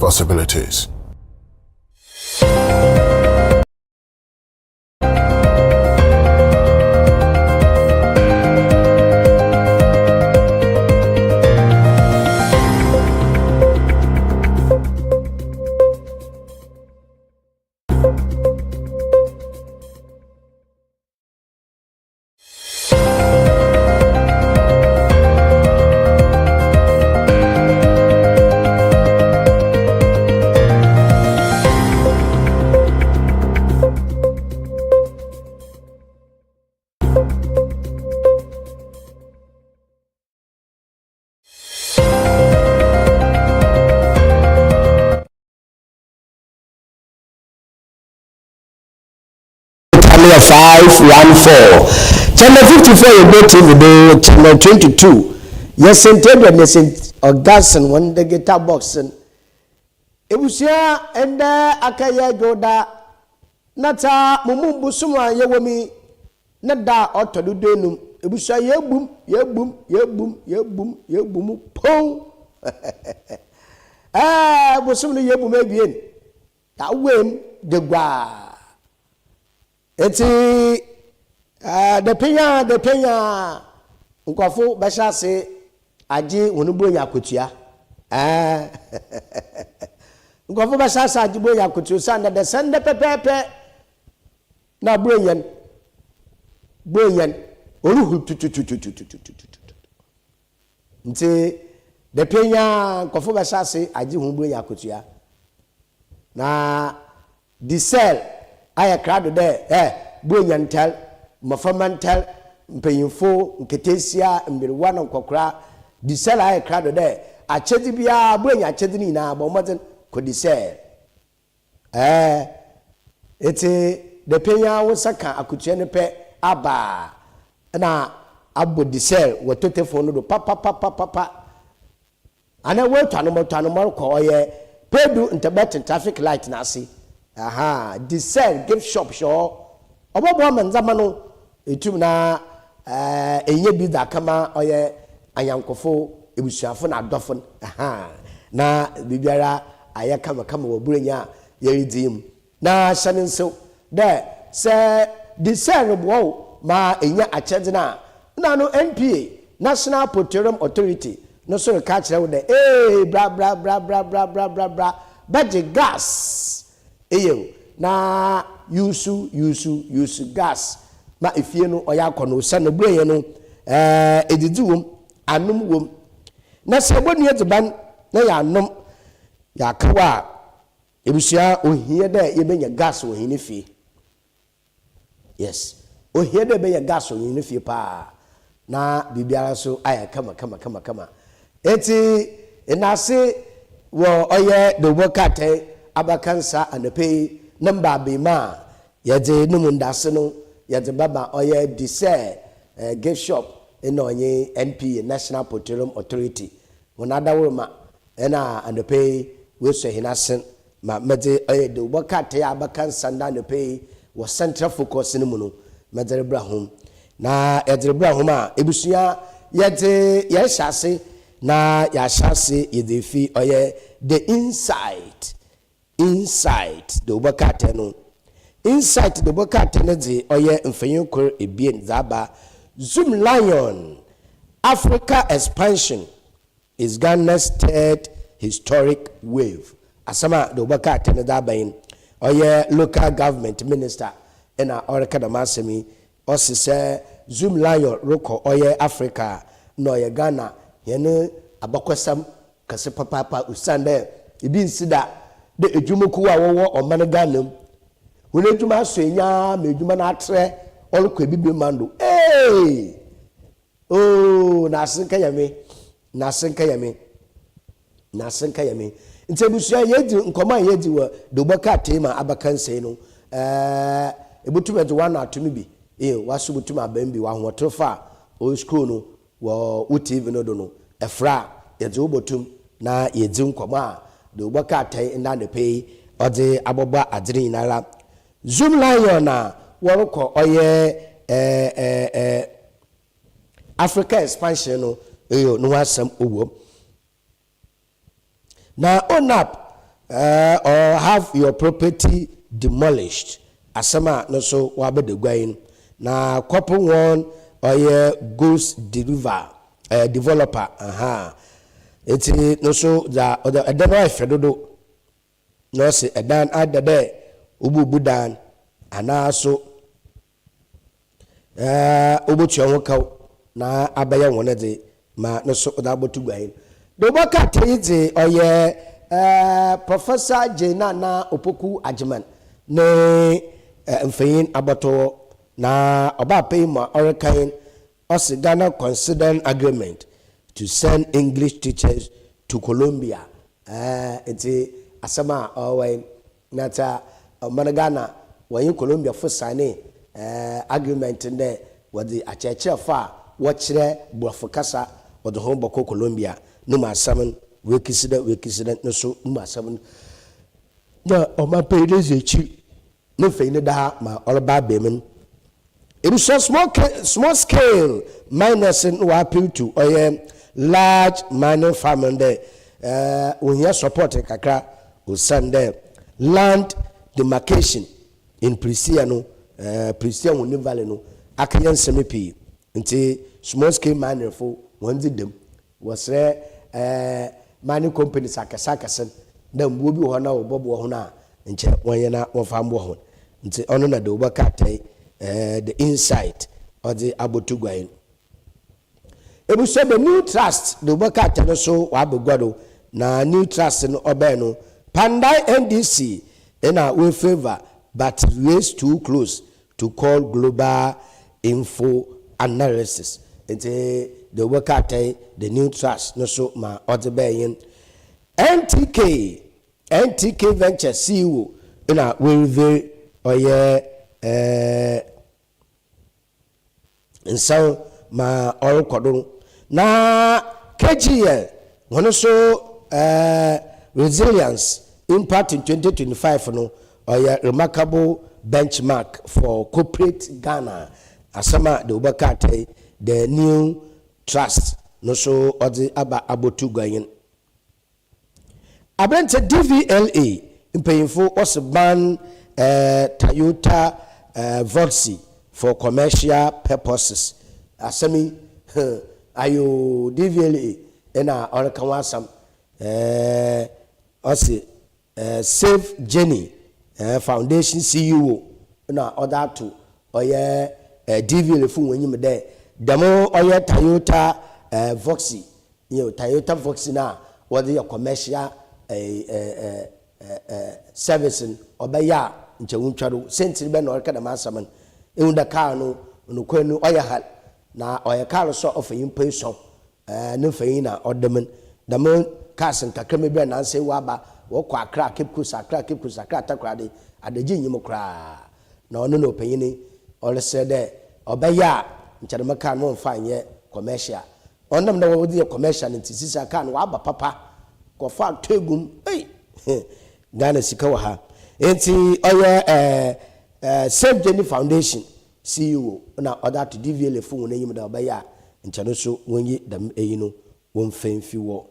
possibilities. Channel 514, Channel 54 yɛ GoTv do, Channel 22 yɛ St. Edward ne St. Augustine hɔn digital box no. Ebusua, ndɛ akɛyɛ Dwowda na tsa Mumu bosoom a yɛwɔ mu yi ne da a ɔtɔ do duenum. Ebusua, yeebum, yeebum, yeebum, yeebum, yeebum pow! Ɛɛ, bosoom no yeebum ebien. Yɛawam deguaa. Ntsi dapɛn ara dapɛn ara nkorɔfo bɛhyɛ ase agye hɔn Buronya akatua. Ɛɛ, nkorɔfo bɛhyɛ ase agye Buronya akatua osiandɛ dɛsɛndɛ pɛpɛɛpɛ na Buronya no, Buronya no, oruhur tutututututututu. Ntsi dapɛn yi ara nkorɔfo bɛhyɛ ase agye hɔn Buronya akatua. Na Disel ayɛ krado dɛ ɛ Buronya ntar, mboframba ntar, mpanyimfo, nketseesia, mberwa na nkɔkora. Disel ayɛ krado dɛ akyɛdze biara, Buronya akyɛdze no nyina, bɔ mbɔdzen kɔ Disel. Ɛɛ, etse dapɛn yi ara wo nsa ka akatua no pɛ aba a, nna abɔ Disel wɔ totefon no do papapapapa. Ana woetwa no motwa no mɔrokɔ ɔyɛ Pedu Ntɛbɛten traffic light n'ase ahaa Disel gift shop hyɛ hɔ ɔbɔboa ma ndzɛmba no etum na enya bi dze akɛma ɔyɛ anyankofo, ebusuafo na adɔfo no ahaa na biribiara ayɛ kama kama wɔ Borɔnya a yeridzi yi mu. Na hyɛ no nsew dɛ sɛ Disel roboa wo ma enya akyɛdze no a, nna no NPA, National Petroleum Authority, no so reka akyerɛ wo dɛ, Ee, bra, bra, bra, bra, bra, bra, bra, bra bɛgye gas! Eyew, na yusu, yusu, yusu gas ma efie no ɔyɛ akɔnɔ osiandɛ oburoyɛ no, edzidzi wɔ mu, anom wɔ mu. Na sɛ ebonua edziban na yɛanom, yɛakaw a, Ebusua, ohia dɛ yebenya gas wɔ hɛn fie. Yes, ohia dɛ ebenya gas wɔ hɛn fie paa na biribiara so ayɛ kama kama kama kama. Ntsi ndaase wɔ ɔyɛ dawubɔ krataa abakansa anapa yi ne mbaabamu a yɛdze no mu ndaase no yɛdze bɛma ɔyɛ Disɛ Gift Shop na ɔnye NPA, National Petroleum Authority, hɔn adaworoma Nna anɔpa yi woesua hɛn asen ma medze ɔyɛ dawubɔ krataa a abɛka nsa ndɛ anɔpa yi wɔ Central Focus no mu no medze rebra hom. Na yɛdze rebra hom a, ebusua yɛdze yɛrehyɛ ase na yɛahyɛ ase yɛdze efi ɔyɛ The Insight, Insight dawubɔ krataa no. Insight dawubɔ krataa no dze ɔyɛ mfonyin kor ebien dze aba, Zoomlion, Africa Expansion Is Ghana's third historic wave? Asɛm a deɛ wɔbɛka atɛ no dze aba yi, ɔyɛ Local Government Minister na ɔreka dɛm asɛm yi. Ɔse sɛ Zoomlion rokɔ ɔyɛ Africa a, nna ɔyɛ Ghana hɛn abakɔsɛm kɛse papaapa osiandɛ bi nnsi da dɛ edwumakuw a wɔwɔ ɔman Ghana mu hɔn edwuma asɔ enyi ara ma edwuma no atserɛ ɔrokɔ Ebibir man do. Eeii! Oh, n'ase nka Nyame, n'ase nka Nyame, n'ase nka Nyame. Nti abusua yɛdzi nkɔmɔ a yɛdzi wɔ dawubɔ krataa mu a abaka nsɛi no, eh, ebotum edze w'ano ato no bi, eh, w'aso botum aba mu bi, w'ahoɔtorfo a ɔwɔ skuul no wɔ wo TV no do no, efrɛ a, yɛdze wo bɔto mu na yedzi nkɔmɔ a dawubɔ krataa yi ndɛ anɔpa yi ɔdze abɔbɔ adze no nyinara. Zoomlion a wɔrokɔ ɔyɛ eh, eh, eh, Africa expansion no eyo no ho asɛm owɔ mu. Na ONAP Or have your property demolished. Asɛm a no so wabɛda gua yi no. Na couple wɔn ɔyɛ ghost deliver developer aha. Eti no so dza ɔdɛ ɛdan no ayɛ fɛ dodo. Na ɔsi ɛdan ada dɛ obubu dan anaa so obotua ho kaw na abɛyɛ wɔn dze ma no so ɔdze abɔto gua yi. De ɔbɛka ata yi dze ɔyɛ Professor Jane Nana Opoku Agyeman ne mfanyin abɔtɔ na ɔbaa panyin mu a ɔrekan. Ɔsi Ghana consider agreement to send English teachers to Colombia. Nti asɛm a ɔwɔ yi na ta ɔman Ghana wɔnye Colombia fo sign agreement dɛ wɔde akyerɛkyerɛfo a wɔkyerɛ borɔfo kasa wɔde ho bɔkɔ Colombia no mu. Asɛm no wɔekisi dɛ wɔekisi dɛ no so no mu asɛm no na ɔman panyin no dzi akyi ne mfanyin no daa ma ɔreba abɛn no. Ebusua, small scale miners no wɔ appeal to ɔyɛ large mining farm dɛ ohia support kakra osan dɛ land demarcation in Prestea no, Prestea Huni Valley no akɛyɛ nsɛm pii. Nti small scale mining fo wɔn dzi dɛm wɔsrɛ mining companies akɛse akɛse na mbuo bi wɔ hɔ na wɔbɔboɔ ho no a nkyɛ wɔnyɛ na wɔmfa mboɔ ho. Nti ɔno na de wɔbɛka atɛn the Insight ɔde abɔto gua yi. Ebusua, the New Trust de wɔbɛka atɛn no so wabɛgua do na New Trust no ɔbɛn no Kpandai NDC ɛna we favour but race too close to call Global Info Analysis. Nti de wɔbɛka atɛn the New Trust no so ma ɔde bɛn yɛn NTK Venture CEO ɛna wɔreveal ɔyɛ nsan ma ɔrekɔ do. Na KGL wɔn nso resilience impact in 2025 no ɔyɛ remarkable benchmark for corporate Ghana. Asɛm a de wɔbɛka atɛ the New Trust no so ɔde aba abɔtu gua yɛn. Aberante DVLA mpanyinfo ɔsi ban Toyota Voxy for commercial purposes. Asɛm yi ayo DVLA ɛna ɔreka ho asɛm. Ɔsi Save Jenny Foundation CEO na ɔde ato ɔyɛ DVLA fo wɔn enyim dɛ dɛm ɔyɛ Toyota Voxy yɛ Toyota Voxy na wɔde yɛ commercial ɛɛ ɛɛ ɛɛ service no ɔbɛyɛ a nkyɛn ntwa do. Sɛntiri bɛ na ɔreka dɛm asɛm no ehu dɛ kaa no nokwa no ɔyɛ ha na ɔyɛ kaa so a ɔfa nyimpa esɔn ne mfanyin na ɔdɛm no. Dɛm cars nkakrama bi a nansa waba wɔkɔ Accra, Cape Coast, Accra, Cape Coast, Accra, Takoradi adagye nyim koraa na ɔno na ɔpanyin ɔresrɛ dɛ ɔbɛyɛ a nkyɛnɛmɛ kaa no wɔmfa nyɛ commercial. Ɔnam dɛ wɔde yɛ commercial no nti sisi kaa no waba papa kɔfa atɔ egum. Ei, Ghana sika wɔ ha. Nti ɔyɛ ɛɛ ɛɛ Save Jenny Foundation CEO na ɔde ato DVLA fo wɔn anim dɛ ɔbɛyɛ a nkyɛn nso wɔnyi dɛm eyi no wɔmfa mfi wɔ.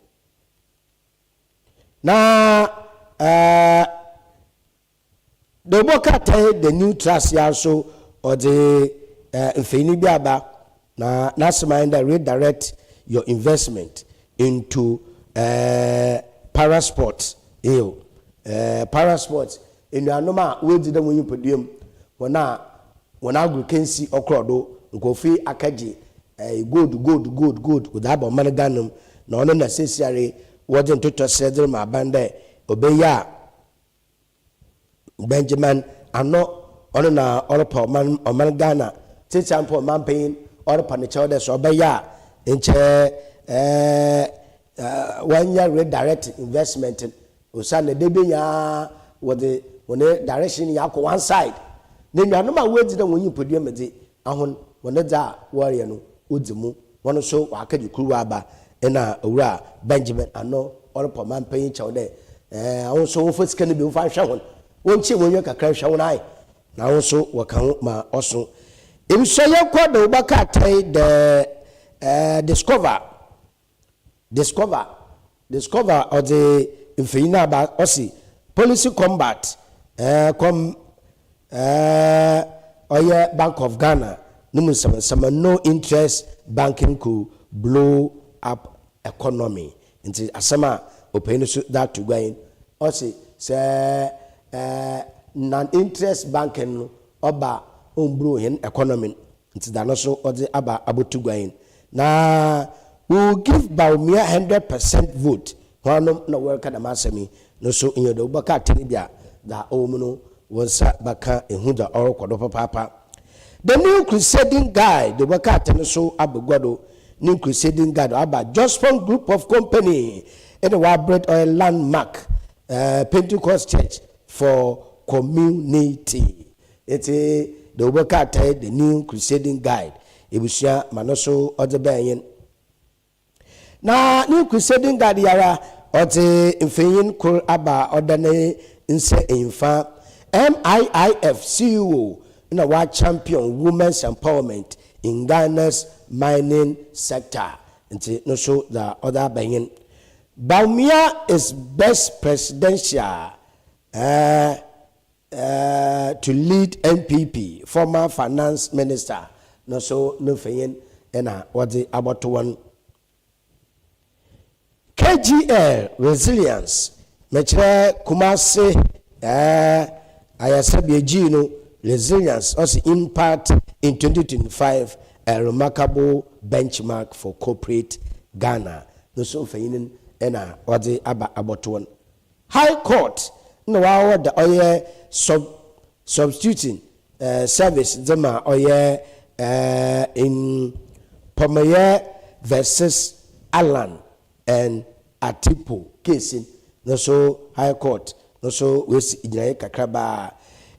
Na de ɔbɔ krataa the New Trust ya nso ɔde mfanyini bi aba na n'asɛm ayɛ dɛ redirect your investment into parasport eyo parasport. Nnuanom a wɔadi dɛ wɔn nyimpadua mu wɔn a wɔn agorkansi ɔkorɔ do nkurɔfo yi akagye gold, gold, gold, gold wɔde aba ɔman Ghana mu na ɔno na sesiare wɔde ntotɔ srɛ de ma aban dɛ ɔbɛyɛ a Benjamin ano ɔno na ɔrepa ɔman Ghana tete ampa ɔman panyin ɔrepa ne kyɛw dɛ sɛ ɔbɛyɛ a nkyɛ wɔnyɛ redirect investment osan na debe nyaa wɔde wɔn direction yɛ akɔ one side na nnuanom a wɔadi dɛ wɔn nyimpadua mu de ahon wɔn dza a wɔreyɛ no ɔdi mu. Wɔn nso wɔakagye kuruwa aba ɛna Owura Benjamin ano ɔrepa ɔman panyin kyɛw dɛ ahon nso wɔmfa sika no bi wɔmfa nhwɛ wɔn wɔnkyɛ wɔn nwa kakra nhwɛ wɔn ayɛ na ahon nso wɔka ho ma ɔso. Ebusua, yɛnkɔ de wɔbɛka atɛn the Discover. Discover ɔde mfanyin aba ɔsi Policy combat com ɔyɛ Bank of Ghana no mu nsɛmnsɛm, no interest banking could blow up economy. Nti asɛm a ɔpanyin no so de ato gua yi, ɔse sɛ non interest banking no ɔba, ɔmblow hɛn economy. Nti da no so ɔde aba abɔto gua yi na we will give Bawumia 100% vote. Hɔnom na wɔreka dɛm asɛm yi no so nyɛ dɛ wobɛka atene bi a da ɔwɔ mu no, wɔn nsa bɛka ehu da ɔrekɔ do papaapa. The New Crusading Guide de wɔka atene so abɛgua do. New Crusading Guide aba. Jospong Group of Company ɛna wɔabrɛ ɔyɛ landmark Pentecost Church for community. Nti de wɔbɛka atene, The New Crusading Guide, ebusua ma no so ɔde bɛn yɛn. Na New Crusading Guide yara ɔde mfanyin kor aba, ɔda ne nsa mfa MIIF CEO na wa champion women's empowerment in Ghana's mining sector. Nti no so da ɔda abɛnyin. Bawumia is best presidential to lead NPP, former finance minister no so no mfanyin ɛna wɔde abɔto wɔn. KGL resilience, mɛkyerɛ Kumase ayasabea G no resilience, ɔsi impact in 2025, a remarkable benchmark for corporate Ghana no so mfanyin ɛna wɔde aba abɔto wɔn. High Court na wɔawɔ da ɔyɛ substituting service de ma ɔyɛ in Pɔmɛyɛ versus Alan and Atipo case no so. High Court no so wɔasi gyinaeɛ kakrabaa.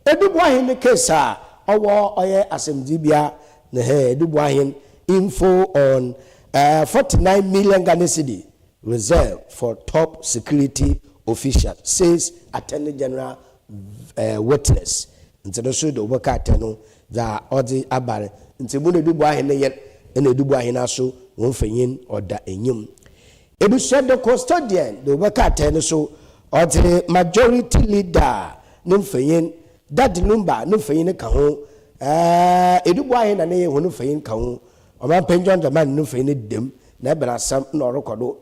Adu Boahen case a ɔwɔ ɔyɛ asɛmdibea na hɛ Adu Boahen info on 49 million Ghana cedi reserve for top security official, says Attorney General witness. Nti no so de wɔbɛka atɛ no dza ɔde aba no. Nti mu na Adu Boahen no yɛ ɛna Adu Boahen aso wɔn mfanyin ɔda enyim. Ebusua, The Custodian de wɔbɛka atɛ no so, ɔde Majority Leader ne mfanyin, Daddy Lumba ne mfanyin ka ho, Adu Boahen na ne yɛ wɔn mfanyin ka ho, Ɔmanpanyin John Dramani ne mfanyin dɛm na ɛbɛn asɛm na ɔrekɔ do.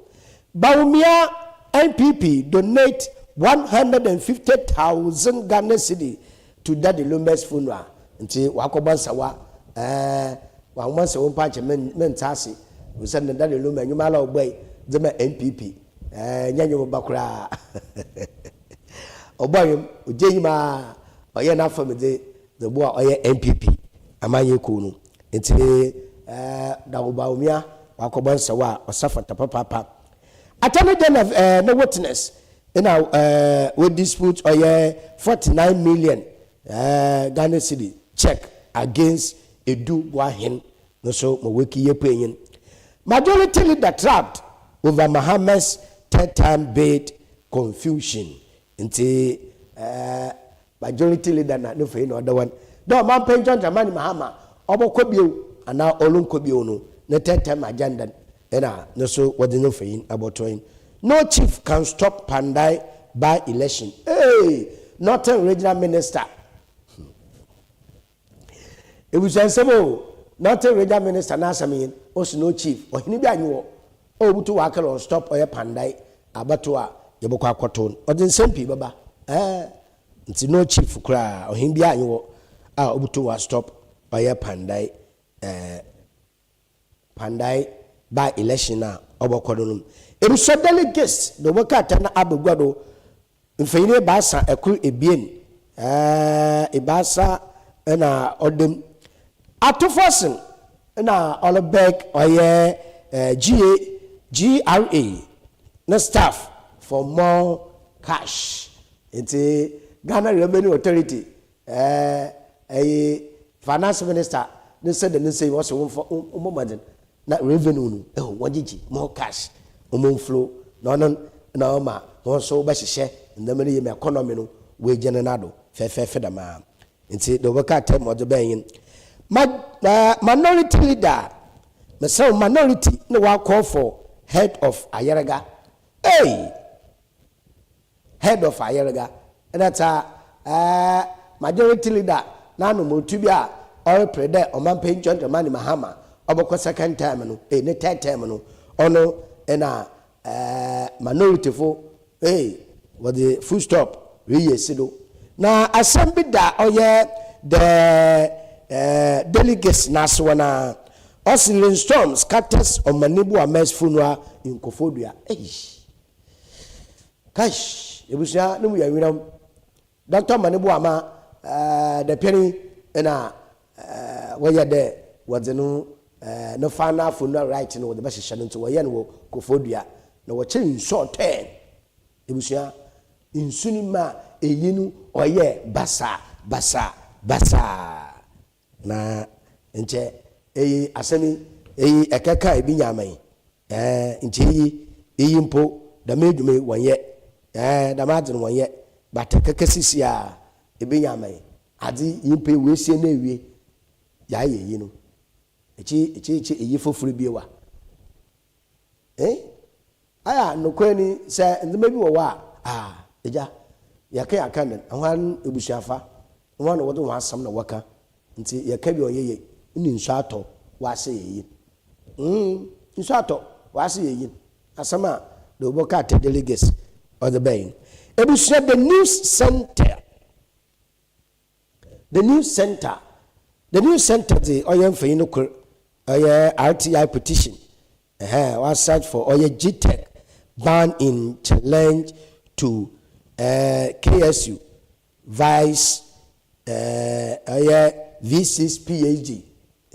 Bawumia NPP donate 150,000 Ghana cedi to Daddy Lumba's funeral. Nti wakɔbɔ nsawa, wahoma nsawa mpa nkyɛn mɛnta ase wosɛ ne Daddy Lumba enyuma ala ɔbɔ yi de ma NPP nyɛ nyɛ ba koraa. Ɔbɔ yɛm ogye yi ma ɔyɛ n'afɔm de bo a ɔyɛ NPP amanyɛ kuo no. Nti Dawo Bawumia wakɔbɔ nsawa a ɔsa fata papaapa. Attorney General no witness ɛna wɔ dispute ɔyɛ 49 million Ghana cedi check against Adu Boahen no so ma weki yɛ panyin. Majority Leader trapped over Mahama's third time bid confusion. Nti Majority Leader na ne fɛ yi na ɔda wɔn dɛ Ɔmanpanyin John Dramani Mahama ɔbɛkɔ bio anaa ɔrenkɔ bio no, ne third time agenda ɛna ne so wɔde ne fɛ yi abɔtɔ yi. No chief can stop Kpandai by election. Hey, Northern Regional Minister, ebusuansɛm o. Northern Regional Minister n'asɛm yi, ɔsi no chief, ɔhene bi anyi wɔ ɔbutu wakɛlɛ on stop ɔyɛ Kpandai abato a yɛbɛkɔ akɔto no. Ɔde nsɛm pii bɛba nti no chief koraa, ɔhene bi anyi wɔ a ɔbutu wa stop ɔyɛ Kpandai by election a ɔbɛkɔ do no. Ebusua, delegates de wɔbɛka ata na abɛgua do mfanyini 3, 1, 2, 3 ɛna ɔdam. Ato Forson ɛna ɔrebeg ɔyɛ ga GRA ne staff for more cash. Nti Ghana Revenue Authority, ɛyi Finance Minister ne sɛ de ne nsɛ yi wɔsɛ wɔn fɔ wɔn mmɔden na revenue no ɛhɔ wɔn gyegye more cash, wɔn mflo na ɔno na ɔma wɔn nso bɛhyehyɛ ndɛm no yɛ mu economy no wɔegyina n'ado fɛfɛɛfɛ dɛmaa. Nti de wɔbɛka atɛm ɔde bɛn yi ma Minority Leader, mesrɛ minority na wakɔ for head of Ayarega. Hey, head of Ayarega Nna dza majority leader n'anomotu bi a ɔreper dɛ Ɔmampanyin John Dramani Mahama ɔbɔkɔ second term no, ei ne third term no, ɔno na minorityfo ei wɔdze full stop reyɛ esi do. Na asɛm bi da ɔyɛ the delegates n'asewa no ara, ɔse Lindstrom scatters Ɔmanibo Ahmed's funeral in Koforidua. Eish! Kaish! Ebusua no mu yɛ nweram. Dɔkta Mane Boamah dapɛn yi na wɔyɛ dɛ wɔdze no no final funeral rite no wɔdze bɛhyehyɛ no ntsi wɔyɛɛ no wɔ Koforidua na wɔkyɛɛ nsu ɔtɔɛ. Ebusua, nsu no maa eyi no ɔyɛɛ basaa basaa basaa. Na nkyɛ eyi asɛm yi, eyi ɛkɛka ebi nya ama yi, ɛɛ, nkyɛ iyi, iyi mpo dɛm edwuma yi wɔnnyɛ, ɛɛ, dɛm adze no wɔnnyɛ, but ɛkɛka sisi a ebi nya ama yi, adze yi nyimpa yi woesie no ewie, yɛayɛ iyi no, ekyi ekyi ekyi iyi fofor bio a. Eh? Ayɛ a nokwar ni, sɛ ndzɛmba bi wɔ hɔ a, ah, egya, yɛka yɛaka no dɛn, hɔn ebusuafa, hɔn na wɔdze hɔn asɛm na wɔka, ntsi yɛka bi a ɔnnyɛ yie, nna nsu atɔ, ɔasɛɛ eyi. Mm, nsu atɔ, ɔasɛɛ eyi. Asɛm a Dawubɔ Carter delegates ɔdze bae no. Ebusua The News Center. The News Center The News Center dze ɔyɛ mfonyin no kor, ɔyɛ RTI petition, ɛhɛn, wɔa search for ɔyɛ GTEC ban in challenge to eh, KSU vice eh, ɔyɛ V6 PhD,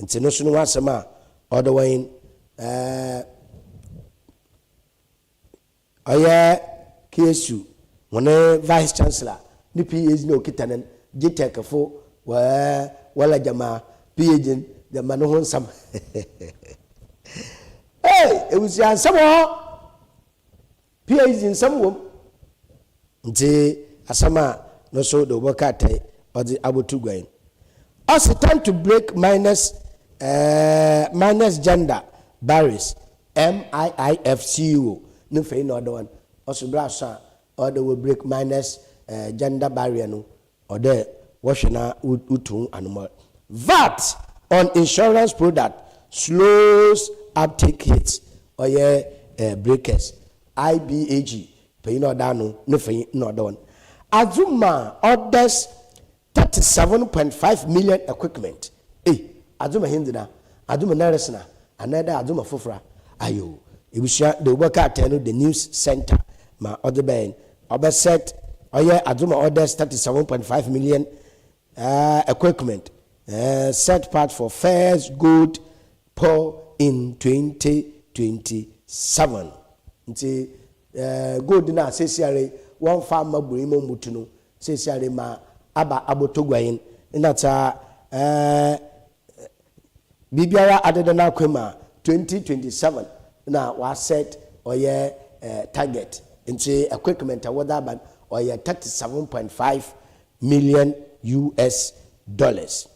ntsi no so no ho asɛm a ɔda hɔ nye no, eh, Ɔyɛ KSU hɔn Vice Chancellor ne PhD na okitsa no, GTEC fo wɔla gyama PhD no gyama no ho nsɛm. Hey, ebusua nsɛm wɔ hɔ! PhD nsɛm wɔ mu. Ntsi asɛm a no so de wobɔ krataa ɔdze aboto gua yi. Ɔse time to break minus eh, minus gender barriers, MIIF CEO ne mfɛyi na ɔda hɔ no, ɔse ber aso a ɔwɔ dɛ wɔ break minus eh, gender barrier no, ɔwɔ dɛ wɔhwɛ na wotu ho anomɔr. Vat on insurance product slows uptake hits ɔyɛ eh, breakers, IBAG panyin a ɔda ano ne fã na ɔda hɔ no. Azuma orders 37.5 million equipment. Ei, Azuma hendzi na? Azuma nɛresena anaa dɛ Azuma fofor a? Ayo, ebusua de wobɔka atɛn no The News Center ma ɔdze bɛyɛ no. Ɔbɛ set ɔyɛ Azuma orders 37.5 million equipment set part for first gold pour in 2027. Ntsi gold no a seseiara yi wɔmmfa mma Buronyi ma ommutu no, seseiara yi ma aba abɔtɔ gua hɛn. Nna dza biribiara adeda n'akwan mu a, 2027 na wɔaset ɔyɛ target. Ntsi equipment a wɔdze aba no ɔyɛ 37.5 million US dollars.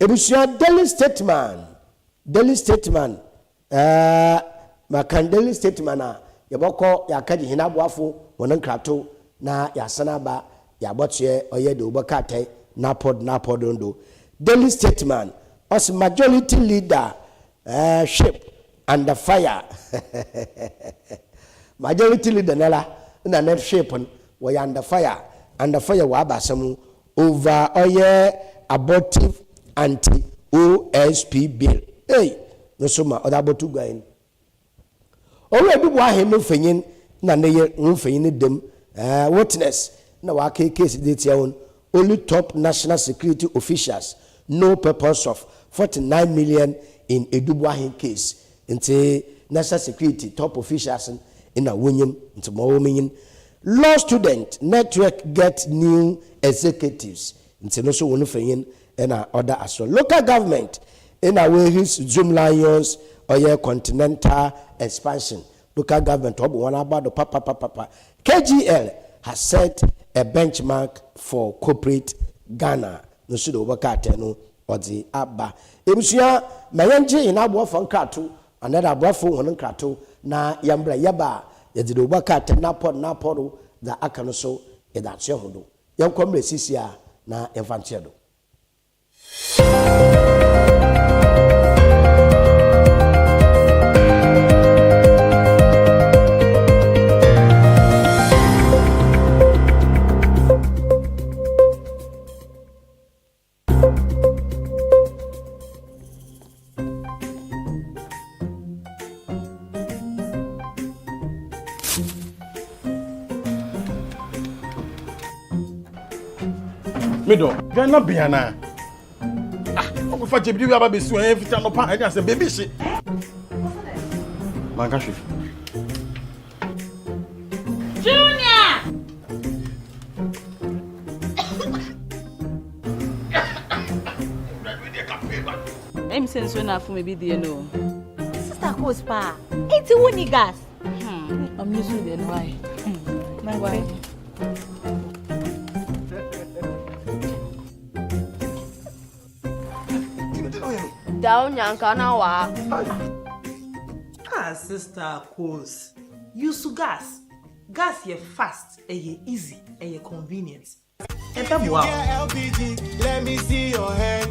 Ebusua Daily Statesman, Daily Statesman, eh, makan Daily Statesman a, yɛbɔkɔ yɛakɛgye hɛn aboafo hɔn nkratow na yɛasan aba yɛabɔtoɛ ɔyɛ dɛ wobɔka atɛn n'apɔw n'apɔw do no do. Daily Statesman, ɔse Majority Leader, eh, whip under fire. Majority Leader noara na ne whip no wɔyɛ under fire, under fire wɔ abasɛm ho over ɔyɛ abortive anti OSP bill ei no so ma ɔdze abɔto guan no. Owura Dubu Ahen no mfonyin na ne yer ho mfonyin no da mu eh, witness na ɔakɛyɛ case dze etsia hɔn, only top national security officials know purpose of 49 million in Edubu Ahen case ntsi national security top officials no nna wonyim ntsi ma ɔwɔ mu nye no. Law student network get new executives ntsi no so hɔn fanyin na ɔda aso. Local government na woehis Zoom Lions ɔyɛ continental expansion local government ɔbɔ hɔn aba do papapapapa. KGL has set a benchmark for corporate Ghana no so dɛ wɔbɛka atɛn no ɔdze aba. Ebusua, ma yɛngye hɛn aboafo nkratow anaa dɛ aboafo hɔn nkratow na yɛmbra. Yɛba a, yɛdze dɛ wɔbɛka atɛn n'apɔw n'apɔw do dza aka no so Yɛdze akyerɛ ho do. Yɛnkɔ mbrɛ sisi a na yɛmfa nkyerɛ do. Me dɔ, dwan na bea na. Ah, ɔkɔfa gyebidi wi aba bɛsi wɔn ɛfiti anɔpa ɛnyɛ asɛm beebi hye. Manka hwee. Junior! Ɛmi sɛ nsuo na afom ebi deɛ no o. Sister Kos paa, enti wo ni gas? Hmm, I'm using the why. Why? Dao nyanka na wa. Ah sister Kos, use gas. Gas yɛ fast, ɛyɛ easy, ɛyɛ convenient. Ɛbɛboa wo. Let me see your hand.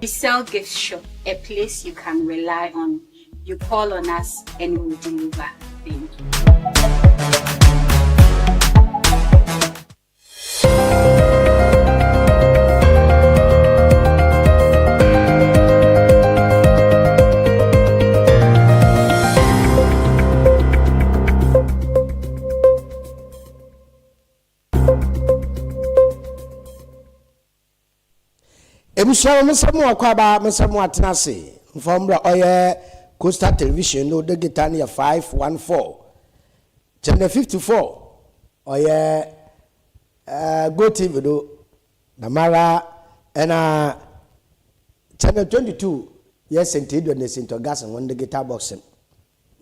We sell gift shop, a place you can rely on. You call on us and we will deliver. Thank you. Ebusua no mesɛ mo akɔ aba mesɛ mo atena ase mfa mbra ɔyɛ Coastal Television no de guitar no yɛ 514 channel 54 ɔyɛ uh, Go TV do dɛmara ɛna channel 22 yɛ St. Edward na St. Augustine wɔn de guitar boxing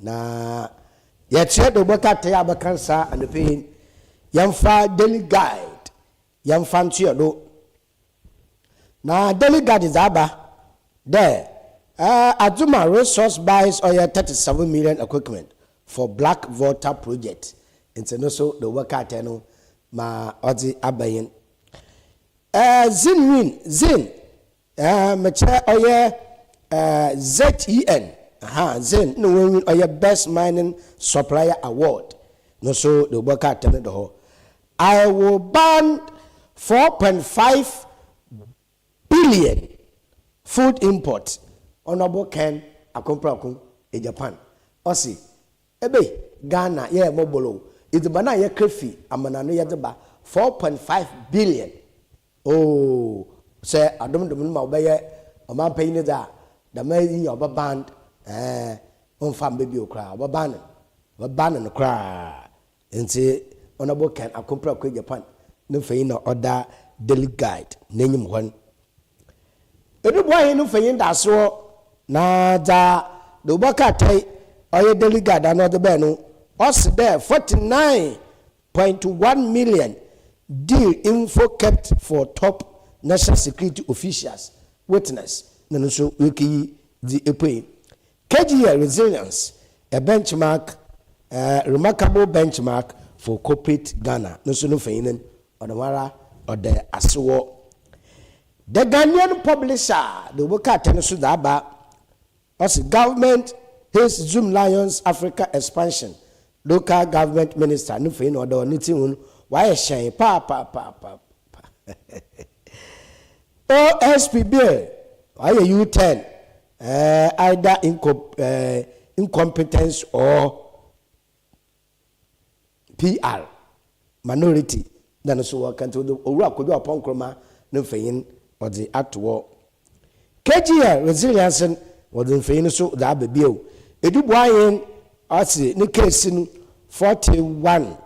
na yɛkyerɛ de wobɛka tɛ a bɛka nsa anɔpɛ yi yɛmfa daily guide yɛmfa ntoɛ do na daily guide dze aba dɛ Adwuma Resource buys ɔyɛ 37 million equipment for Black Volta project nti no so de wobɛka atɛ no ma ɔdze aba yɛn Zin win Zin mekyerɛ ɔyɛ ZEN aha Zen na wɔn win ɔyɛ best mining supplier award no so de wobɛka atɛ no dɔ hɔ. I will ban 4.5 billion food import. Honorable Ken Akomprako e Japan ɔsi ebe Ghana yɛ mɔbɔlɔ edziban a yɛkra fi amanano yɛdze ba 4.5 billion ooo sɛ adomdom no ma wɔbɛyɛ ɔmanpanyin no dze a dɛm yi yɛ ɔbɛban ɔmfa mba bio koraa ɔbɛban no ɔbɛban no koraa nti Honorable Ken Akomprako Japan ne mfanyin na ɔda Daily Guide n'enyim hɔ no. Edubuahe no mfanyin da ase hɔ na dza Dewbɔ krataa ɔyɛ Daily Guide ano ɔdze bɛɛ no ɔse dɛ 49.1 million deal info kept for top national security officials witness na no nso wekeyi dze epue. KGL resilience a benchmark remarkable benchmark for corporate Ghana no nso no mfanyin no ɔno ara ɔda ase wɔ. The Ghanaian publisher de wɔn krataa no so dze aba ɔsi government hails Zoom Lions Africa expansion local government minister no mfanyin na ɔda ɔne ti ho no wayɛ hyɛn paapaapaapa. OSP bill wayɛ U-turn either incompetence or PR. Minority na no so wɔka ntsi wɔdze Owura Kojo Oppong Nkrumah ne mfonyin wɔdze ato hɔ. KGL Resilience no wɔdze mfonyin no so dze aba bio. Edu Boahen ɔse ne case no 41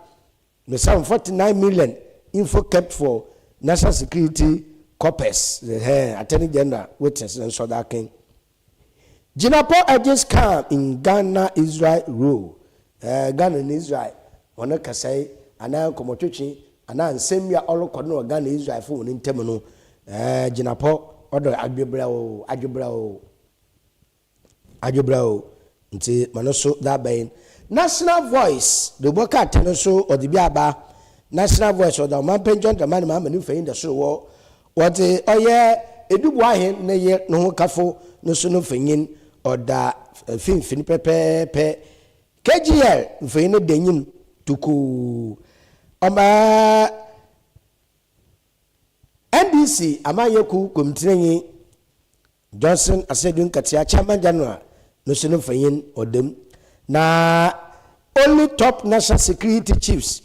no some 49 million info kept for national security corpus hɛn Attorney General witness no nso ɔdze aken. Jinapor urges calm in Ghana-Israel row, Ghana na Israel hɔn kasae anaa nkɔmbɔtwetwe anaa nsɛm bi a ɔrokɔ do wɔ Ghana na Israelfo hɔn ntamu no, Jinapor ɔdɔ adwebrɛw, adwebrɛw, adwebrɛw, ntsi ma no so dze aba yi. National Voice dze bɔ krataa no so ɔdze bi aba. National Voice ɔda Ɔmampanyin John Dramani Mahama ne mfonyin da sor wɔ Wɔdze ɔyɛ Edu Boahen ne yer no ho kafo no so no mfonyin, ɔda finimfin pɛpɛɛpɛ. KGL mfonyin no da enyim tokoo. Ɔma NDC amanyɛkuw komtsenanyi Johnson Asiedu Nketiah, Chairman General no so no mfonyin ɔda mu. Na only top national security chiefs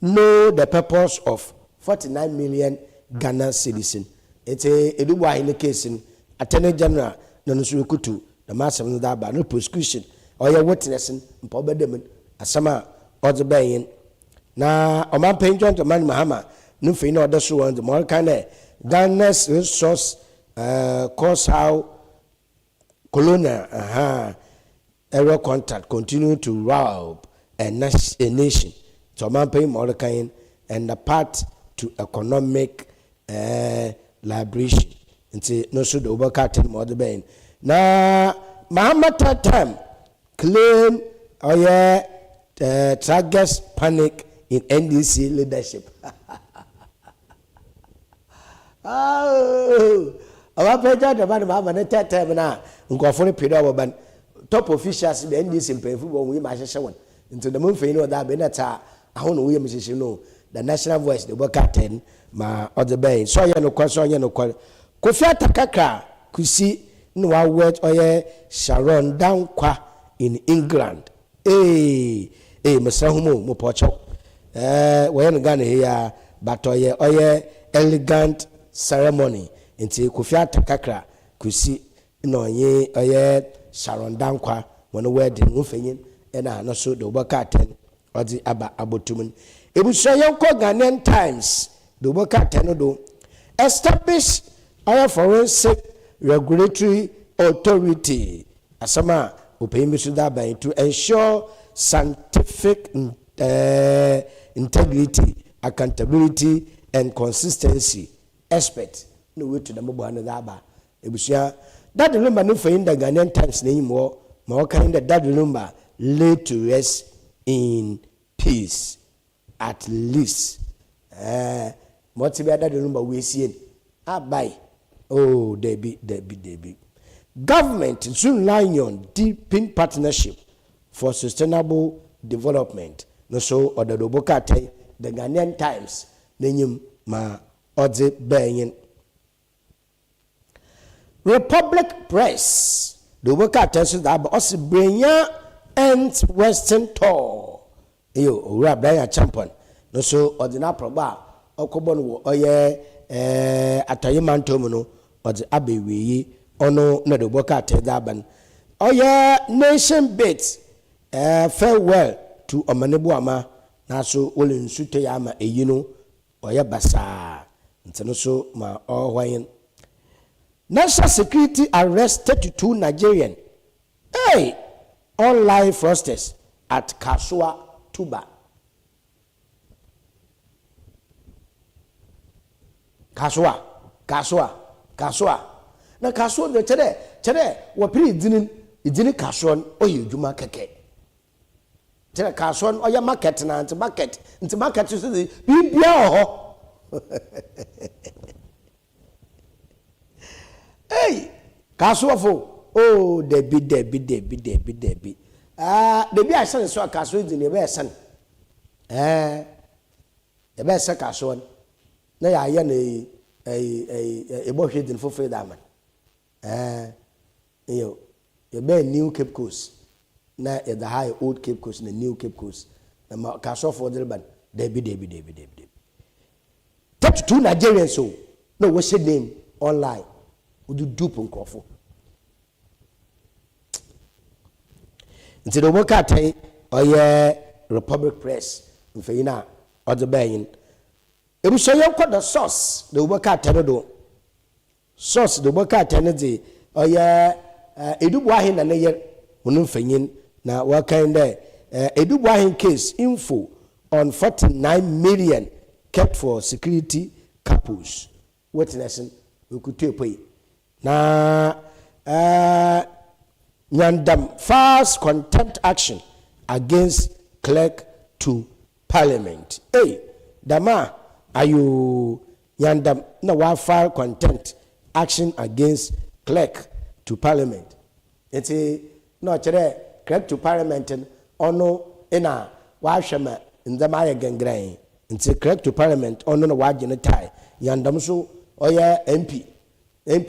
know the purpose of 49 million Ghana cedis no. Ntsi Edu Boahen ne case no, Attorney General no no so rukutu dɛm asɛm no dze aba no prosecution ɔyɛ witness no mpa ɔbɛda mu no asɛm a ɔdze bae nye no. Na Ɔmampanyin John Dramani Mahama no mfonyin a ɔda sor hɔ no dze ma ɔreka dɛ Ghana's resource cause how colonial uh-huh, error contract continue to rob a, a nation. Nti ɔmampanyin ma ɔreka yi and the path to economic liberation. Nti no nso de wobɛka ate no ma ɔde bɛn. Na Mahama third time claim ɔyɛ tragus panic in NDC leadership. Ɔbapɛgya dɛm anam ama ne tɛtɛm no a nkurɔfo no pii dɛ ɔbɛba no, top officials bi, NDC mpanyimfo bi wɔn yam ahyehyɛ wɔn. Nti dɛm mfonyin no ɔdze aba yi na tsa aho na wɔn yam hyehye no. The National Voice de bɔka atɛn ma ɔdze bae. Sɛ ɔyɛ nokwar sɛ ɔnnyɛ nokwar. Kofi Atakakra Kusi na ɔawɛt ɔyɛ Sharon Dankwa in England. Eeii ei mesrɛ hom o mopɛ ɔkyɛw eh wɔyɛ no Ghana ha yi ara but ɔyɛ ɔyɛ elegant ceremony ntsi Kofi Atta Kakra Kusi na ɔnye ɔyɛ Sharon Dankwa hɔn wedding ho mfonyin na no so de wobɔka atɛn ɔdze aba abɔto mu no. Ebusua yɛnkɔ Ghanaian Times de wobɔka atɛn no do establish ɔyɛ forensic regulatory authority Asɛm a ɔpanyin bi nso de aba yi, to ensure scientific integrity, accountability and consistency, expert na oetu dɛm bɔha no dze aba. Ebusua, Daddy Lumba ne mfonyin da Ghanaian Times n'enyim hɔ ma wɔka nye dɛ Daddy Lumba laid to rest in peace. At least eh ma ɔtse biara dada no ma woesie no abae oh dabi dabi dabi Government Zoomlion deepen partnership for sustainable development no so ɔda do oboka atɛn The Ghanaian Times n'enyim ma ɔdze bae nye no. Republic Press de wo krataa nso dze aba, ɔse Brenya ends Western tour. Eyo, Owura Brian Acheampong no so ɔdze n'aprɔbɔ a ɔkɔbɔ no wɔ ɔyɛ Atɔye Mantɔw mu no ɔdze aba ewiei. Ɔno na de wo krataa dze aba no. Ɔyɛ Nation Bit farewell to Ɔmane Boama naaso wole nsu tɔe ama eyi no Ɔyɛ basaa ntsi no so ma ɔhwanyin. National security arrest 32 Nigerian hey online fraudsters at Kasoa Tuba. Kasoa, Kasoa, Kasoa. Na Kasoa dze kyerɛ dɛ kyerɛ dɛ wɔper edzin edzin Kasoa no ɔyɛ edwuma kɛkɛ. Kyerɛ kaasoɔ no ɔyɛ market na nti market nti market so de biribiara wɔ hɔ. Ei kaasoɔfo oh dabi dabi dabi dabi dabi ah dabi a ɛsɛn so a kaasoɔ dzi no yɛbɛyɛ sɛn ɛɛ yɛbɛyɛ sɛ kaasoɔ no na yɛayɛ no ɛyi ɛyi ɛyi ɛbɔhwɛ dzin foforɔ dze ama no ɛɛ Nyew, yɛbɛn New Cape Coast na yɛdze ha ayɛ Old Cape Coast na New Cape Coast, na ma Kasoafo dze reba no. Dabi dabi dabi dabi dabi. 32 Nigerians o na wɔhyɛ name online wɔde dupe nkurɔfo. Nti de wɔka atɛn ɔyɛ Republic Press mfanyin a ɔdze bɛɛ nyin. Ebusua, yɛnkɔ The Source de wɔka atɛn no do. Source de wɔka atɛn no dze ɔyɛ Adu Boahen na ne yer wɔn mfanyin na wɔkan dɛ Adu Boahen case info on 49 million kept for security capos. Witness no okutu epoi na Nyandam files contempt action against clerk to parliament. Ei, dama ayo Nyandam na wafile contempt action against clerk to parliament. Nti na ɔkyerɛ clerk to parliament no, ɔno na wahwɛ ma ndzɛmba ayɛ gɛngrɛn. Nti clerk to parliament ɔno na wagye ne tie. Nyandam so ɔyɛ MP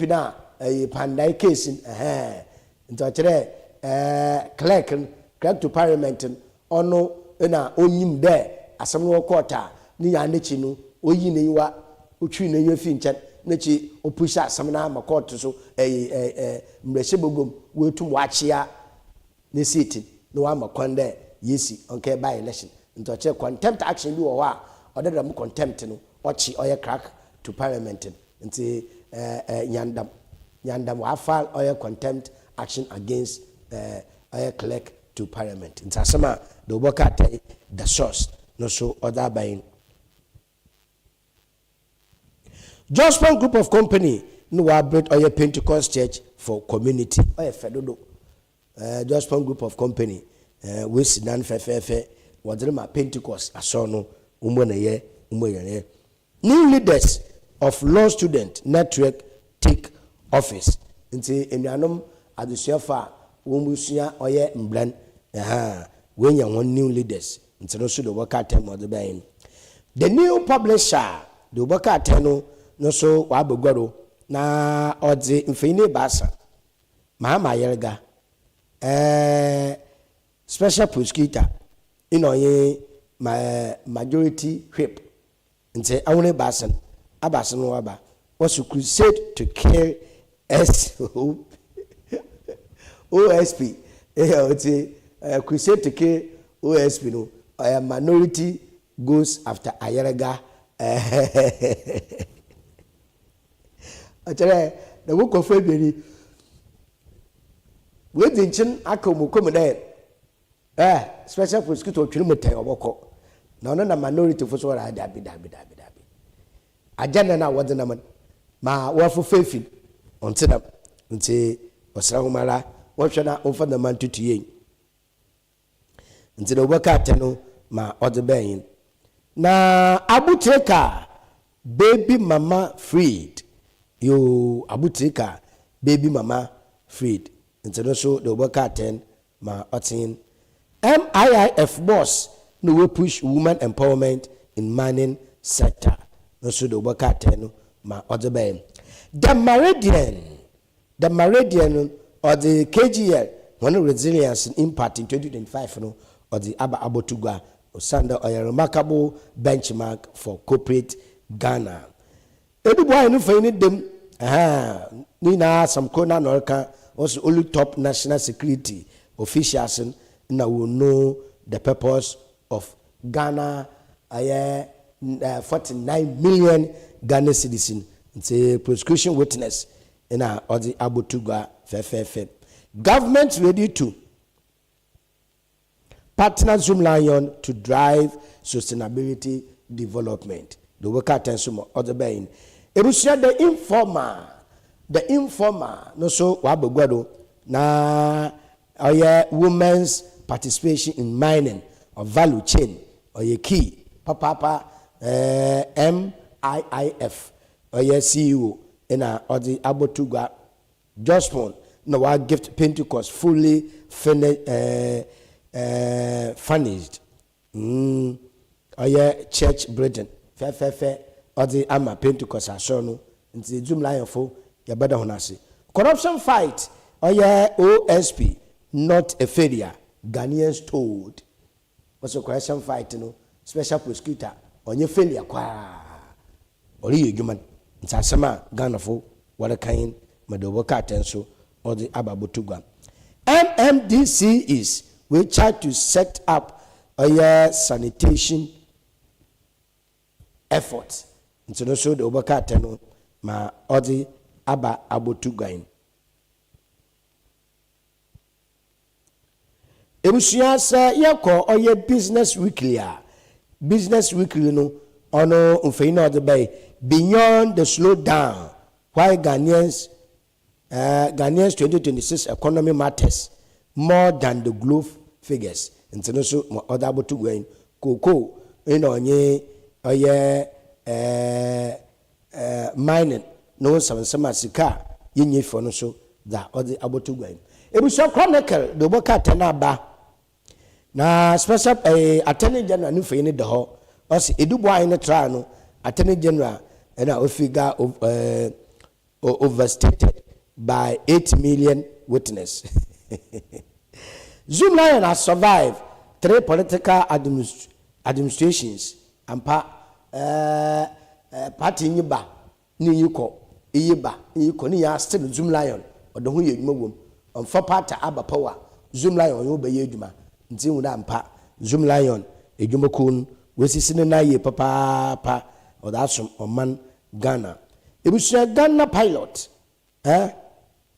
na ɛyɛ Kpandai case ɛhɛn. Nti ɔkyerɛ clerk no, clerk to parliament no, ɔno na onyim dɛ asɛm no wɔ court a ne nya n'akyi no oyi n'enyiwa, otwi n'enyiwa fi nkyɛn n'akyi, opush asɛm no ama court so ɛyɛ ɛɛ ɛɛ mmarahyɛ bagua wetum wakyea ne seat na wama kwan dɛ yesi ɔnkɛ by election. Nti ɔkyerɛ contempt action bi wɔ hɔ a ɔde dɛm contempt no ɔkye ɔyɛ clerk to parliament no. Nti ɛɛ ɛɛ Nyandam wafa ɔyɛ contempt action against ɔyɛ clerk to parliament. Nti asɛm a de wɔbɛka atɛ The Source no so ɔde aba yi. Jospong Group of Company ne wabuild ɔyɛ Pentecost Church for community. Ɔyɛ fɛ dodo. Jospong Group of Company wesi dan fɛfɛɛfɛ wɔde ma Pentecost asɔr no wɔn na yɛ wɔn yɛ yɛ. New leaders of law student network take office. Nti nnuanom adesuafo a wɔn mu sua ɔyɛ mbran ɛhan wɔnya wɔn new leaders. Nti no nso de wɔka atɛn ma ɔde bɛyɛ. The New Publisher de wɔka atɛn no nso wabɛgua do na ɔdze mfanyini 3, Mahama Ayariga, special prosecutor ɛna ɔyɛ ma majority whip. Nti awone 3 no abaasa no waba wɔso crusade to kill S O OSP. Ɛyɛ ɔti crusade to kill OSP no, ɔyɛ minority goes after Ayariga. Ɔkyerɛ na wɔn kɔfo ebien wɔadi nkyen aka wɔn kɔn mu dɛ special prosecutor otwere mu tɛn ɔbɔkɔ na ɔno na minority fo so wɔrɛ. Dabi dabi dabi dabi, agenda na wɔde nam ma wɔafofo efi ɔnte dam. Nti ɔsrɛ ahomara wɔhwɛ na wɔmfa nam ntutu yie. Nti na wɔbɛka atɛ no ma ɔde bɛn na Abu Trica baby mama freed yo. Abu Trica baby mama freed. Nti no so de wɔbɛka atɛn ma ɔten. MIIF boss na wɔ push women empowerment in mining sector no so de wɔbɛka atɛn no ma ɔde bɛn. The Meridian, The Meridian no ɔde KGL wɔn resilience impact in 2025 no ɔde aba abɔto gua osanda ɔyɛ remarkable benchmark for corporate Ghana. Adu Boahen no fɛn ne dem ne nyinaa asɛm koro na ɔreka wɔsɛ only top national security officials na will know the purpose of Ghana ɛyɛ 49 million Ghana citizen. Nti prosecution witness na ɔde abɔto gua fɛfɛɛfɛ. Government ready to partner Zoomlion to drive sustainability development. The worker attention ma ɔde bɛyin. Ebusua, The Informer, The Informer no so wabɛgua do na ɔyɛ women's participation in mining of value chain ɔyɛ key papaapa. MIIF ɔyɛ CEO ɛna ɔde abɔto gua. Jospong na wa gift Pentecost fully finished furnished ɔyɛ church building fɛfɛɛfɛ ɔde ama Pentecost asɔr no. Nti Zoomlionfo yɛbɛda ho ase. Corruption fight ɔyɛ OSP not a failure, Ghanaians told. Wɔsɛ corruption fight no. Special prosecutor ɔnnyɛ failure koraa ɔreyɛ edwuma no ntsi asɛm a Ghanafo wɔreka yi ma dɛ wɔbɛka atɛn so ɔdze aba abɔto gua. MMDC is we charge to set up ɔyɛ sanitation effort ntsi no so dɛ wɔbɛka atɛn no ma ɔdze aba abɔto gua yi. Ebusua sɛ yɛkɔ ɔyɛ business weekly a, business weekly no ɔno mfonyin a ɔdze bae, Beyond the slow down, why Ghanaians eh, Ghanaians 2026 economy matters more than the growth figures ntsi no so ma ɔdze aboto gua yi, kookoo nna ɔnye ɔyɛ eh, eh, mining no ho nsɛmnsɛm a sika a yenya fi hɔ no so dza ɔdze abɔto gua yi. Ebusua Chronicle de wɔbɔka atsɛn aba, na Special eh, Attorney General no mfonyin no da hɔ. Ɔse Edu Boahen no trial no, Attorney General na ofi ga eh, overstated by 8 million witness. Zoomlion has survived three political administ administrations ampa eh, eh, party nyi ba ne iyi kɔ, iyi ba, iyi kɔ, ne nyinaa still Zoomlion ɔda ho yɛ edwuma wɔ mu. Ɔmmfa party aba power, Zoomlion ɔnye wo bɛyɛ edwuma. Ntsi ihu dɛ ampa Zoomlion edwumakuw no woesisi ne nan yie papaapa, ɔdze asom ɔman Ghana. Ebusua Ghana pilot eh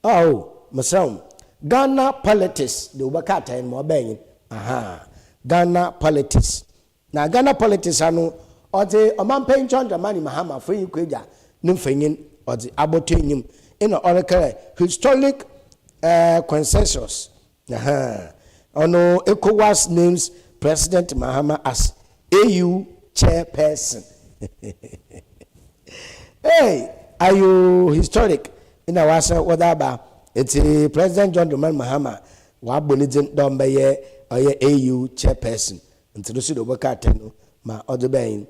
oh mesrɛ wo Ghana politics de wobɛka atɛn no ma ɔbɛn nyin ahaa Ghana politics Na Ghana politics ano ɔdze Ɔmampanyin John Dramani Mahama Afenyi Kwegya ne mfonyin ɔdze abɔto enyim nna ɔrekerɛ historic consensus ahaa ɔno Ecowas names President Mahama as AU chairperson Ei ayoo historic nna wɔasan wɔdze aba ntsi President John Dramani Mahama wɔabɔ ne dzin dɛ ɔmbɛyɛ ɔyɛ AU chairperson Ntsi no so dɛ wɔbɛka atsɛn no ma ɔdze bɛn.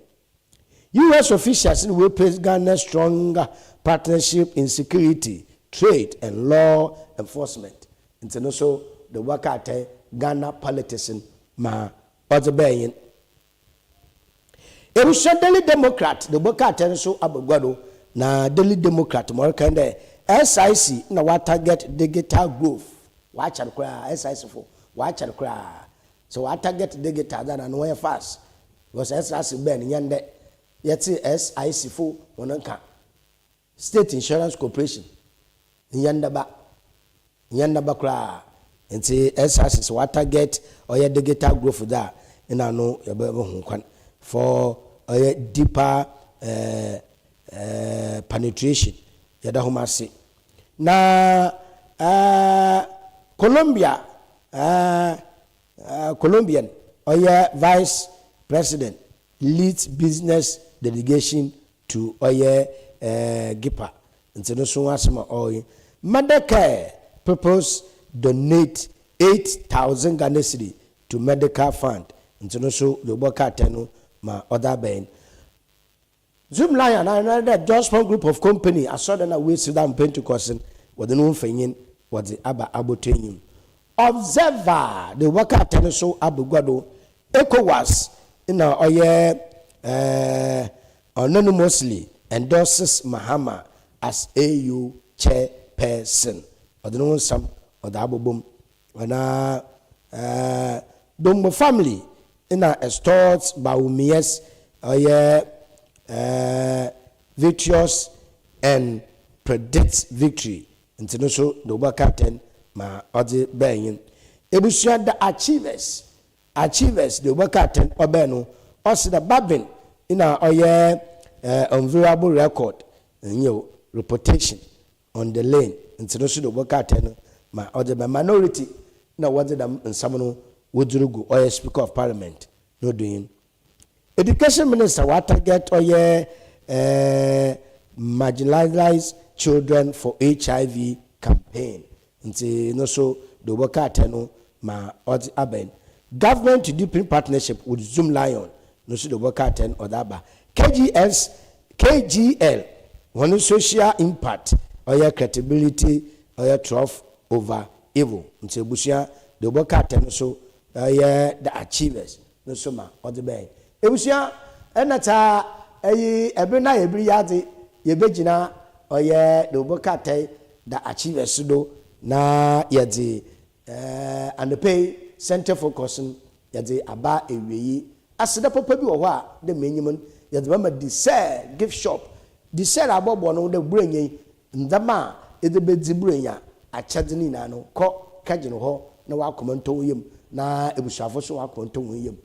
US officials no praise Ghana's strong partnership in security, trade and law enforcement. Ntsi no so dɛ wɔbɛka atsɛn Ghana politics no ma ɔdze bɛn. Ebusua Daily Democrat dɛ wɔbɛka atsɛn so aba gua do na Daily Democrat ma ɔreka nye dɛ SIC na wɔatarget digital growth. Wɔakyɛr koraa, SIC fo wɔakyɛr koraa. Sɛ wɔa target digital dze a na ano wɔyɛ fast because SRC bɛn nnyɛ ndɛ yɛtse SIC fo hɔn nka, State Insurance Corporation nnyɛ ndɛ ba, nnyɛ ndɛ ba koraa ntsi SRC sɛ wɔa target ɔyɛ digital growth dze a nna ano yɛbɛhu kwan for ɔyɛ deeper eh penetration yɛda hom ase. Na eh Colombia eh Colombian ɔyɛ vice president leads business delegation to ɔyɛ eh GIPA ntsi no so ho asɛm a ɔye. Medicare pupils donate 8,000 Ghana cedi to medical fund ntsi no so dza ɔbɔ krataa no ma ɔdze abɛn. Zoomlion anaa dɛ Jospong Group of Company asɔrdan a woesi do ama Pentecost no, wɔdze no ho mfonyin wɔdze aba abɔto enyim. Observer de wɔkrataa no so aba gua do. ECOWAS na ɔyɛ unanimously endorses Mahama as AU chairperson. Ɔdze no ho nsɛm ɔdze abobɔ mu. Na Dombo family na extols Bawumia's ɔyɛ virtuous and predicts victory ntsi no so na wɔbɛka atsɛn ma ɔdze bɛnyin. Ebusua The Achievers Achievers de wɔbɛka atsɛn ɔbɛn no ɔse dɛ Babin na ɔyɛ unviable record nyew reputation on the lane ntsi no so de wɔbɛka atɛn no ma ɔdze ba minority na wɔdze dɛm nsɛm no wodzi rugu ɔyɛ speaker of parliament no do yi. Education minister wɔatarget ɔyɛ eh marginalised children for HIV campaign ntsi no so de wɔbɛka atɛn no ma ɔdze aba yi. Government to deepen partnership with Zoomlion no so de wɔbɛka atɛn ɔdze aba. KGS KGL hɔn social impact ɔyɛ credibility ɔyɛ trough over evil ntsi ebusua de wɔbɛka atɛn no so ɔyɛ the achievers no so ma ɔdze bɛn. Ebusua, nna tsaa eyi ber na yɛber yi adze yebegyina ɔyɛ dawubɔ krataa da achievers do na yɛdze anɔpa yi Centre Focus no yɛdze aba ewiei. Aseda papa bi wɔ hɔ a dɛ m'enyim no yɛdze bɛma Disɛr Gift Shop. Disɛr abɔboa no ho dɛ Buronya yi ndzɛmba a edze bedzi Buronya akyɛdze no nyina no kɔ kɛgye no hɔ na w'akoma ntɔ wo yamu na ebusuafo so hɔn akoma ntɔ hɔn yamu.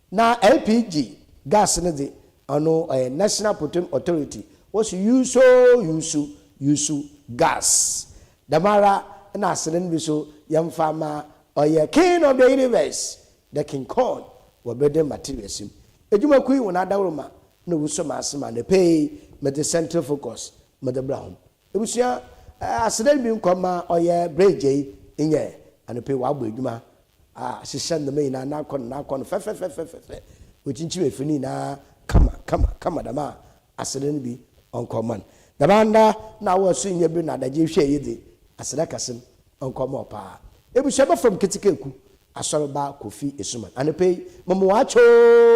Na LPG gas no dze, ɔno ɔyɛ National Petroleum Authority, wɔse use o use use gas. Dɛmara na asene no bi so yɛmfa ma ɔyɛ King of the Universe, the King Kong wɔ building materials mu. Edwumakuw yi hɔn adaworoma na owu so m'ase ma anapa yi medze Central Focus medze bra hom. Ebusua, aseda no bi nkɔ ma ɔyɛ Brɛgyei nyɛ anapa yi ɔabɔ edwuma a ahyehyɛ ndzɛmba nyina n'akɔn n'akɔn fɛfɛfɛfɛfɛ, oekyinkyim efir no nyina kama kama kama dɛm a aseda no bi ɔnkɔ mma no. Dɛm ara nda na awɔ so nnyɛ ber na adagyer hwɛe yi dze, aseda kɛse no ɔnkɔ mma wo paa. Ebusua bɛfam ketsekeku, Asɔrba Kofi Esuman. Anapa yi, mema wo akyɛ oo!